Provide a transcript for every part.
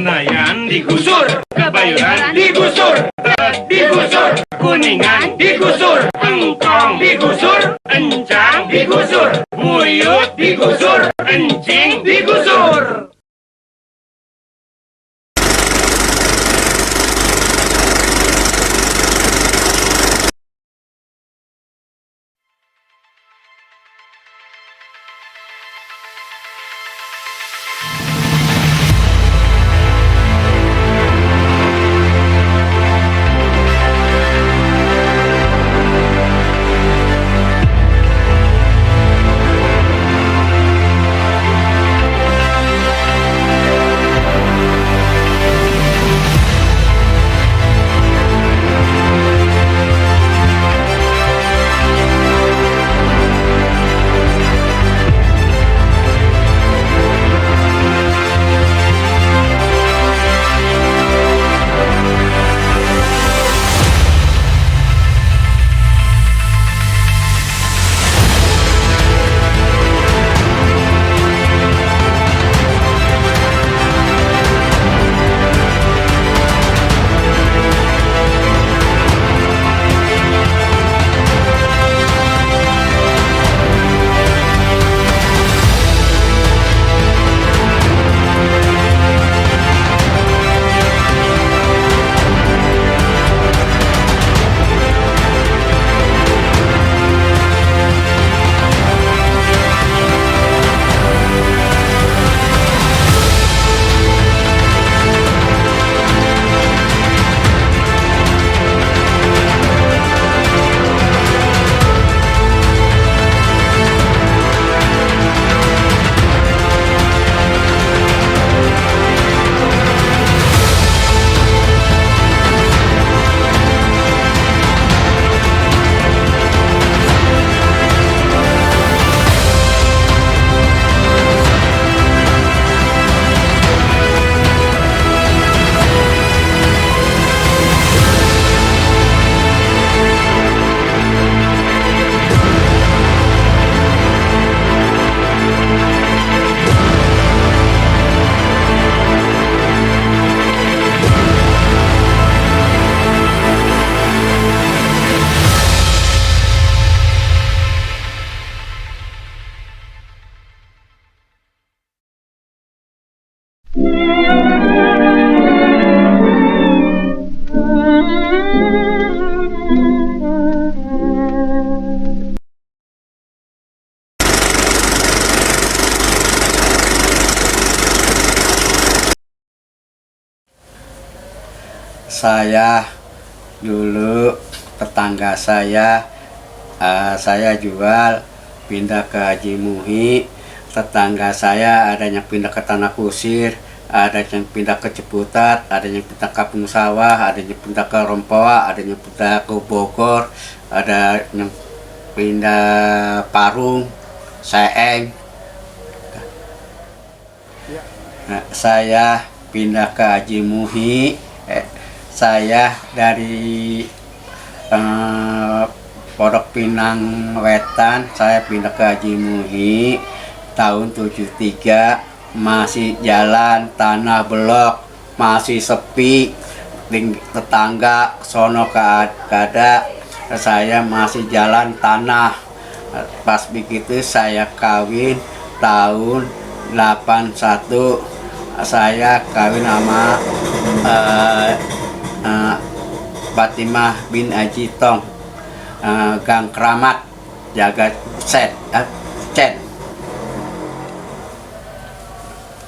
Senayan digusur, Kebayoran digusur, digusur, Kuningan digusur, Engkong digusur, Encang digusur, Muyut digusur, Encing digusur. Saya dulu tetangga saya jual pindah ke Haji Muhi. Tetangga saya ada yang pindah ke Tanah Kusir, ada yang pindah ke Ciputat, ada yang pindah ke Kampung Sawah, ada yang pindah ke Rompoa, ada yang pindah ke Bogor, ada yang pindah Parung, Seeng. Nah, saya pindah ke Haji Muhi. Saya dari Pondok Pinang Wetan, saya pindah ke Haji Muhi tahun 73. Masih jalan tanah blok, masih sepi, tetangga sono kada, saya masih jalan tanah. Pas begitu saya kawin tahun 81, saya kawin sama Fatimah bin Haji Tong, Gang Keramat, Jaga Cen.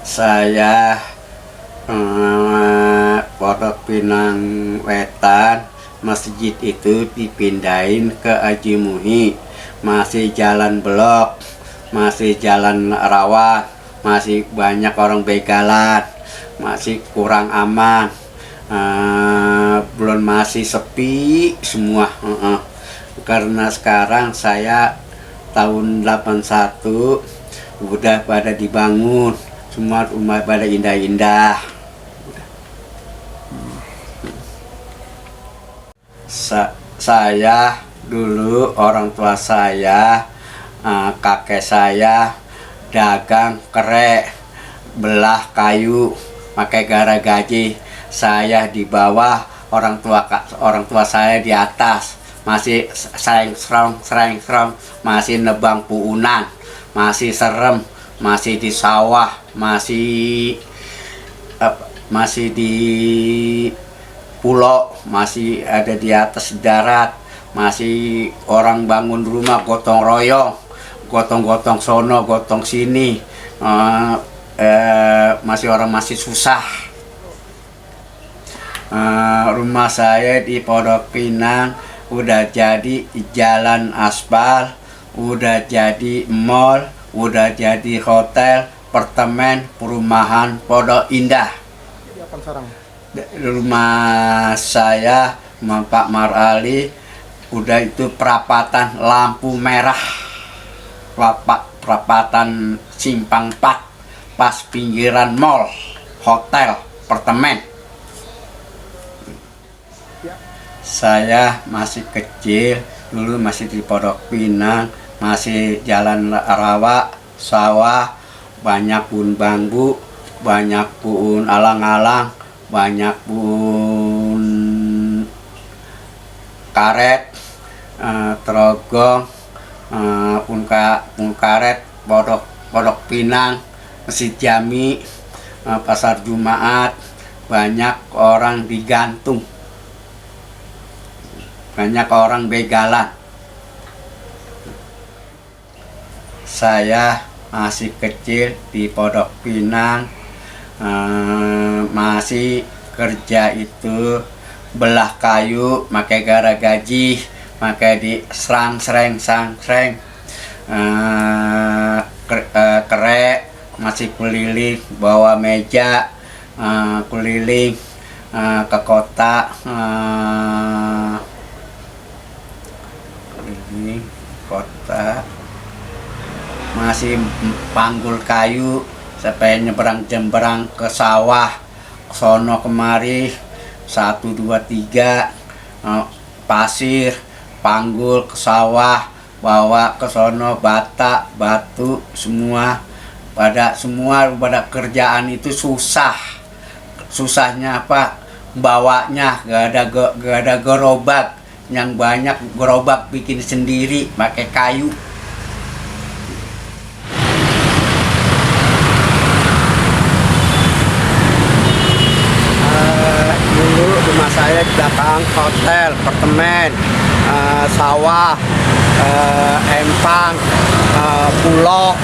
Saya Pondok Pinang Wetan, masjid itu dipindahin ke Haji Muhi. Masih jalan blok, masih jalan rawa, masih banyak orang begalan, masih kurang aman. Belum, masih sepi semua. Karena sekarang saya tahun 81 udah pada dibangun, semua rumah pada indah-indah. Saya dulu orang tua saya, kakek saya dagang kerek, belah kayu, pakai gara gaji. Saya di bawah, orang tua saya di atas, masih sereng, masih nebang puunan, masih serem, masih di sawah, masih di pulau, masih ada di atas darat, masih orang bangun rumah gotong royong, gotong-gotong sono, gotong sini, masih orang masih susah. Rumah saya di Pondok Pinang udah jadi jalan aspal, udah jadi mall, udah jadi hotel, apartemen, perumahan Pondok Indah. Rumah saya, Pak Marali, udah itu perapatan lampu merah, perapatan Simpang 4, pas pinggiran mall, hotel, apartemen. Saya masih kecil, dulu masih di Pondok Pinang, masih jalan rawa, sawah, banyak pun bambu, banyak pun alang-alang, banyak pun karet, terogong, pun karet, Pondok Pinang, Masjid Jami, Pasar Jumat, banyak orang digantung. Banyak orang begalan. Saya masih kecil di Pondok Pinang, masih kerja itu belah kayu, pakai gara gaji, pakai di sereng, kerek, masih keliling, bawa meja, keliling ke kota, masih panggul kayu sampai nyebrang ke sawah, sono kemari, 1, 2, 3, pasir, panggul ke sawah, bawa ke sono bata, batu, semua pada kerjaan itu susahnya apa, bawanya gak ada gerobak, yang banyak gerobak bikin sendiri pakai kayu. Dulu rumah saya di belakang hotel, apartemen, sawah, empang, pulau,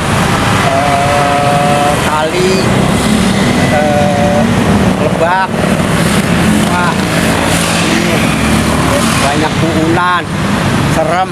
kali, lebak. Wah, ini banyak puunan, serem.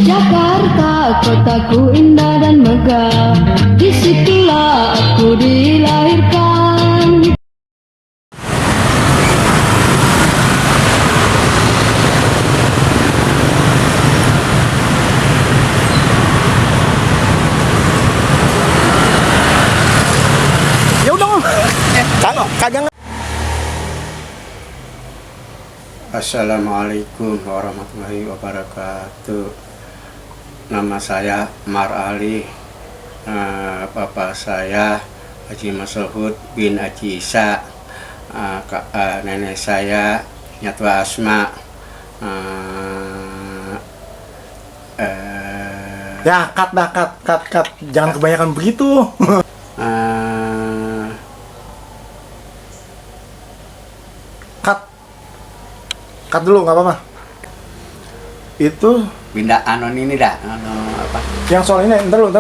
Jakarta, kotaku indah dan megah, disitulah aku dilahirkan. Ya udah Om. Kagak. Assalamualaikum warahmatullahi wabarakatuh. Nama saya Mar Ali. Bapak saya Haji Masahud bin Haji Isa. Nenek saya Nyatwa Asma. Ya, cut. Jangan kebanyakan begitu. Cut dulu, nggak apa-apa. Itu Pindah anon ini dah. Apa? yang soal ini, ntar lu.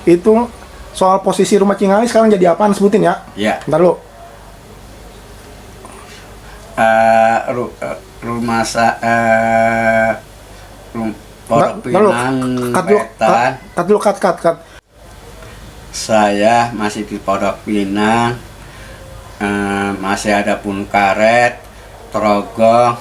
Itu soal posisi rumah Cingali sekarang jadi apaan, sebutin ya. Ya. Ntar lu. Rumah Pondok Ntar lu. Pinang Wetan. Cut. Saya masih di Pondok Pinang. Masih ada pun karet, terogong,